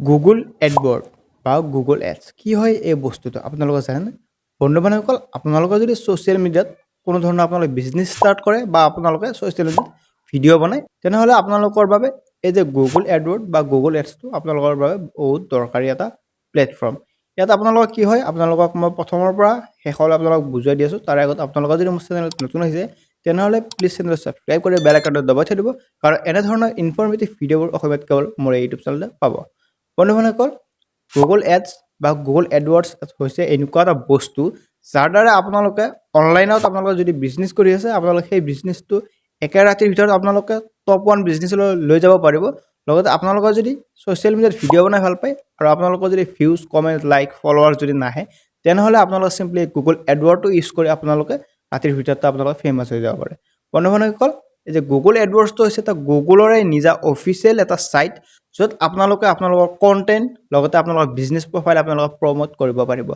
Google এডৱৰ্ড বা Google এডছ কি হয় এই বস্তুটো আপোনালোকে জানেনে? বন্ধু বান্ধৱীসকল, আপোনালোকে যদি ছ'চিয়েল মিডিয়াত কোনো ধৰণৰ আপোনালোকে বিজনেছ ষ্টাৰ্ট কৰে বা আপোনালোকে ছ'চিয়েল মিডিয়াত ভিডিঅ' বনায়, তেনেহ'লে আপোনালোকৰ বাবে এই যে গুগল এডৱৰ্ড বা গুগল এডছটো আপোনালোকৰ বাবে বহুত দৰকাৰী এটা প্লেটফৰ্ম। ইয়াত আপোনালোকৰ কি হয়, আপোনালোকক মই প্ৰথমৰ পৰা শেষলৈ আপোনালোকক বুজাই দি আছোঁ। তাৰে আগত আপোনালোকে যদি মোৰ চেনেলত নতুন আহিছে, তেনেহ'লে প্লিজ চেনেলটো ছাবস্ক্ৰাইব কৰি বেল আইকনটো দবাই থৈ দিব, কাৰণ এনেধৰণৰ ইনফৰ্মেটিভ ভিডিঅ'বোৰ অসমীয়াত কেৱল মোৰ এই ইউটিউব চেনেলতে পাব। বন্ধু বান্ধৱীসকল, গুগল এডছ বা গুগল এডৱৰ্ডছ হৈছে এনেকুৱা এটা বস্তু যাৰ দ্বাৰা আপোনালোকে অনলাইনত আপোনালোকে যদি বিজনেছ কৰি আছে, আপোনালোকে সেই বিজনেছটো একে ৰাতিৰ ভিতৰত আপোনালোকে টপ ওৱান বিজনেছলৈ লৈ যাব পাৰিব। লগতে আপোনালোকৰ যদি ছ'চিয়েল মিডিয়াত ভিডিঅ' বনাই ভাল পায় আৰু আপোনালোকৰ যদি ভিউজ, কমেণ্ট, লাইক, ফলোৱাৰ যদি নাহে, তেনেহ'লে আপোনালোকে চিম্পলি গুগল এডৱৰ্ডটো ইউজ কৰি আপোনালোকে ৰাতিৰ ভিতৰতে আপোনালোকে ফেমাছ হৈ যাব পাৰে। বন্ধু বান্ধৱীসকল, এই যে গুগল এডৱৰ্ডছটো হৈছে এটা গুগলৰে নিজা অফিচিয়েল এটা ছাইট, য'ত আপোনালোকে আপোনালোকৰ কণ্টেণ্ট লগতে আপোনালোকৰ বিজনেছ প্ৰফাইল আপোনালোকে প্ৰম'ট কৰিব পাৰিব।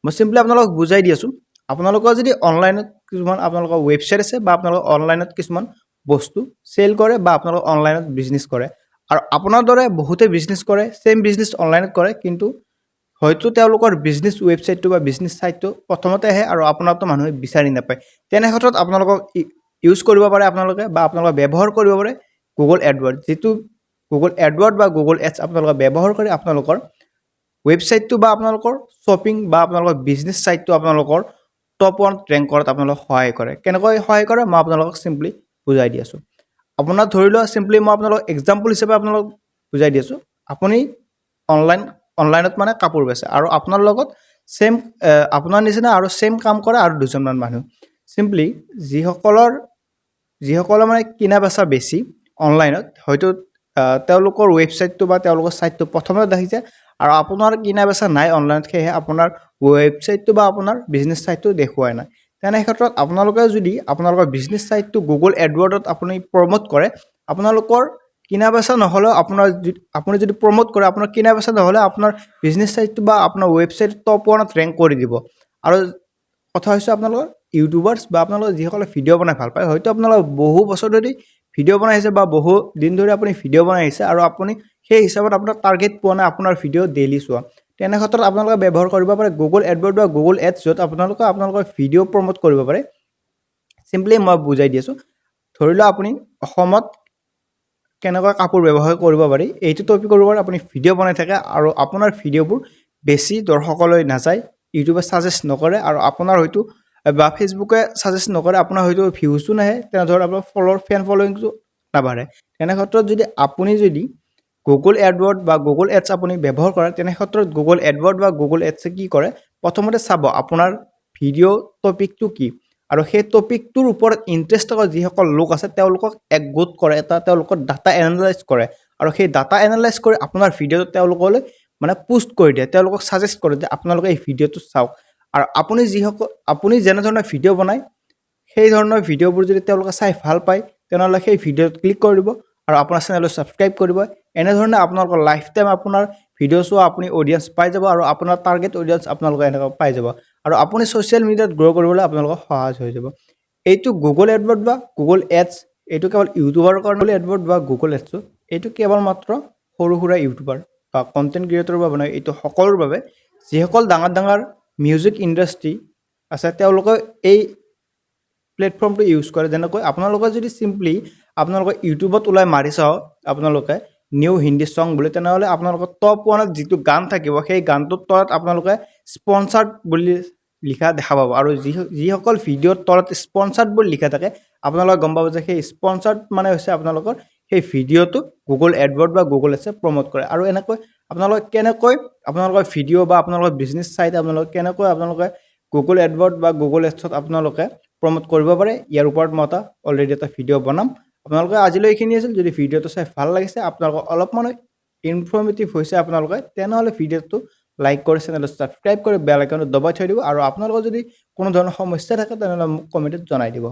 মই চিম্পলি আপোনালোকক বুজাই দি আছোঁ। আপোনালোকৰ যদি অনলাইনত কিছুমান আপোনালোকৰ ৱেবছাইট আছে বা আপোনালোকৰ অনলাইনত কিছুমান বস্তু চেল কৰে বা আপোনালোকে অনলাইনত বিজনেছ কৰে আৰু আপোনাৰ দৰে বহুতে বিজনেছ কৰে, ছেইম বিজনেছ অনলাইনত কৰে, কিন্তু হয়তো তেওঁলোকৰ বিজনেছ ৱেবছাইটটো বা বিজনেছ ছাইটটো প্ৰথমতে আহে আৰু আপোনাৰতো মানুহে বিচাৰি নাপায়, তেনে ক্ষেত্ৰত আপোনালোকক ইউজ কৰিব পাৰে আপোনালোকে বা আপোনালোকে ব্যৱহাৰ কৰিব পাৰে গুগল এডৱৰ্ড, যিটো গুগল এডৱৰ্ড বা গুগল এডছ আপোনালোকে ব্যৱহাৰ কৰি আপোনালোকৰ ৱেবছাইটটো বা আপোনালোকৰ শ্বপিং বা আপোনালোকৰ বিজনেছ ছাইটটো আপোনালোকৰ টপ ওৱান ৰেংক কৰাত আপোনালোকক সহায় কৰে। কেনেকৈ সহায় কৰে, মই আপোনালোকক চিম্পলি বুজাই দি আছোঁ। আপোনাৰ ধৰি লোৱা, চিম্পলি মই আপোনালোকক এক্সাম্পল হিচাপে আপোনালোকক বুজাই দি আছোঁ। আপুনি অনলাইনত মানে কাপোৰ বেচে আৰু আপোনাৰ লগত ছেইম আপোনাৰ নিচিনা আৰু ছেইম কাম কৰে আৰু দুজনমান মানুহ। চিম্পলি যিসকলৰ মানে কিনা বেচা বেছি অনলাইনত, হয়তো তেওঁলোকৰ ৱেবছাইটটো বা তেওঁলোকৰ ছাইটটো প্ৰথমতে দেখিছে আৰু আপোনাৰ কিনা বেচা নাই অনলাইনত, সেয়েহে আপোনাৰ ৱেবছাইটটো বা আপোনাৰ বিজনেছ ছাইটটো দেখুৱাই নাই। তেনে ক্ষেত্ৰত আপোনালোকে যদি আপোনালোকৰ বিজনেছ ছাইটটো গুগল এডৱৰ্ডত আপুনি প্ৰম'ট কৰে, আপোনালোকৰ কিনা বেচা নহ'লেও আপোনাৰ আপুনি যদি প্ৰম'ট কৰে, আপোনাৰ কিনা বেচা নহ'লেও আপোনাৰ বিজনেছ ছাইটটো বা আপোনাৰ ৱেবছাইট টপ ওৱানত ৰেংক কৰি দিব। আৰু কথা হৈছে, আপোনালোকৰ ইউটিউবাৰ্ছ বা আপোনালোকৰ যিসকলে ভিডিঅ' বনাই ভাল পায়, হয়তো আপোনালোকে বহু বছৰ ধৰি ভিডিঅ' বনাই আহিছে বা বহু দিন ধৰি আপুনি ভিডিঅ' বনাই আহিছে আৰু আপুনি সেই হিচাপত আপোনাৰ টাৰ্গেট পোৱা নাই আপোনাৰ ভিডিঅ' ডেইলি চোৱা, তেনে ক্ষেত্ৰত আপোনালোকে ব্যৱহাৰ কৰিব পাৰে গুগল এডৱৰ্ড বা গুগল এডছ, য'ত আপোনালোকে আপোনালোকৰ ভিডিঅ' প্ৰম'ট কৰিব পাৰে। চিম্পলি মই বুজাই দি আছোঁ। ধৰি লওক, আপুনি অসমত কেনেকৈ কাপোৰ ব্যৱহাৰ কৰিব পাৰি, এইটো টপিকৰ ওপৰত আপুনি ভিডিঅ' বনাই থাকে আৰু আপোনাৰ ভিডিঅ'বোৰ বেছি দৰ্শকলৈ নাযায়, ইউটিউবে ছাজেষ্ট নকৰে আৰু আপোনাৰ হয়তো বা ফেচবুকে ছাজেষ্ট নকৰে, আপোনাৰ হয়তো ভিউজো নাহে, তেনেধৰণে আপোনাৰ ফেন ফল'য়িংটো নাবাঢ়ে। তেনে ক্ষেত্ৰত যদি আপুনি যদি গুগল এডৱৰ্ড বা গুগল এডছ আপুনি ব্যৱহাৰ কৰে, তেনে ক্ষেত্ৰত গুগল এডৱৰ্ড বা গুগল এডছে কি কৰে, প্ৰথমতে চাব আপোনাৰ ভিডিঅ' টপিকটো কি আৰু সেই টপিকটোৰ ওপৰত ইণ্টাৰেষ্ট থকা যিসকল লোক আছে, তেওঁলোকক একগোট কৰে, এটা তেওঁলোকৰ ডাটা এনালাইজ কৰে আৰু সেই ডাটা এনালাইজ কৰি আপোনাৰ ভিডিঅ'টো তেওঁলোকলৈ মানে পোষ্ট কৰি দিয়ে, তেওঁলোকক ছাজেষ্ট কৰে যে আপোনালোকে এই ভিডিঅ'টো চাওক। আৰু আপুনি যেনেধৰণৰ ভিডিঅ' বনায়, সেই ধৰণৰ ভিডিঅ'বোৰ যদি তেওঁলোকে চাই ভাল পায়, তেনেহ'লে সেই ভিডিঅ'ত ক্লিক কৰি দিব আৰু আপোনাৰ চেনেলটো ছাবস্ক্ৰাইব কৰিব। এনেধৰণে আপোনালোকৰ লাইফ টাইম আপোনাৰ ভিডিঅ' চোৱা আপুনি অডিয়েঞ্চ পাই যাব আৰু আপোনাৰ টাৰ্গেট অডিয়েঞ্চ আপোনালোকে এনেকৈ পাই যাব আৰু আপুনি ছ'চিয়েল মিডিয়াত গ্ৰ' কৰিবলৈ আপোনালোকৰ সহজ হৈ যাব। এইটো গুগল এডৱৰ্ড বা গুগল এডছ, এইটো কেৱল ইউটিউবাৰৰ কাৰণে। এডৱৰ্ড বা গুগল এডছটো এইটো কেৱল মাত্ৰ সৰু সুৰা ইউটিউবাৰ বা কণ্টেণ্ট ক্ৰিয়েটৰৰ বাবে নহয়, এইটো সকলোৰ বাবে। যিসকল ডাঙৰ ডাঙৰ মিউজিক ইণ্ডাষ্ট্ৰী আছে, তেওঁলোকে এই প্লেটফৰ্মটো ইউজ কৰে। যেনেকৈ আপোনালোকে যদি চিম্পলি আপোনালোকে ইউটিউবত ওলাই মাৰি চাওক আপোনালোকে নিউ হিন্দী ছং বুলি, তেনেহ'লে আপোনালোকৰ টপ ওৱানত যিটো গান থাকিব, সেই গানটোৰ তলত আপোনালোকে স্পনচাৰ্ড বুলি লিখা দেখা পাব। আৰু যিসকল ভিডিঅ'ৰ তলত স্পনচাৰ্ড বুলি লিখা থাকে, আপোনালোকে গম পাব যে সেই স্পনচাৰ্ড মানে হৈছে আপোনালোকৰ সেই ভিডিঅ'টো গুগল এডৱৰ্ড বা গুগল এডছে প্ৰম'ট কৰে। আৰু এনেকৈ আপোনালোকে কেনেকৈ আপোনালোকৰ ভিডিঅ' বা আপোনালোকৰ বিজনেছ ছাইট আপোনালোকে কেনেকৈ আপোনালোকে গুগল এডৱৰ্ড বা গুগল এডছত আপোনালোকে প্ৰম'ট কৰিব পাৰে, ইয়াৰ ওপৰত মই এটা অলৰেডি এটা ভিডিঅ' বনাম। আপোনালোকে আজিলৈ এইখিনি আছিল। যদি ভিডিঅ'টো চাই ভাল লাগিছে, আপোনালোকৰ অলপমানো ইনফৰ্মেটিভ হৈছে আপোনালোকে, তেনেহ'লে ভিডিঅ'টো লাইক কৰি চেনেলটো ছাবস্ক্ৰাইব কৰি বেল আইকনটো দবাই থৈ দিব। আৰু আপোনালোকৰ যদি কোনো ধৰণৰ সমস্যা থাকে, তেনেহ'লে মোক কমেণ্টত জনাই দিব।